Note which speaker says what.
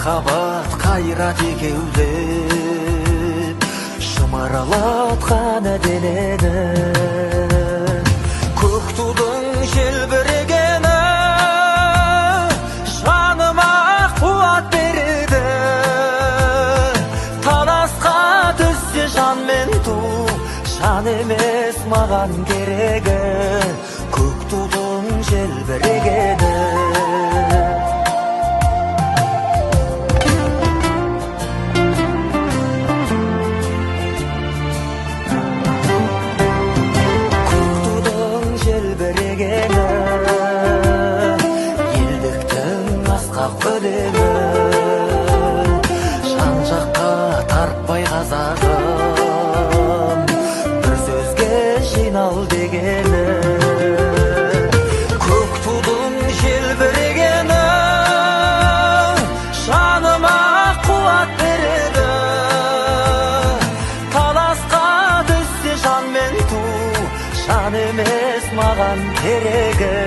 Speaker 1: Махаббат қайрат екеулеп шымырлатқан денені. Көк тудың желбірегені жаныма қуат береді. Таласқа түссе жан мен ту, жан емес маған керегі, көк тудың желбірегені. Көк тудың желбірегені, елдіктің асқақ өлеңі, жан жаққа тартпай қазағым, бір сөзге жинал дегені. Көк тудың желбірегені жаныма қуат береді. Таласқа түссе жан мен ту, жан емес маған керегі,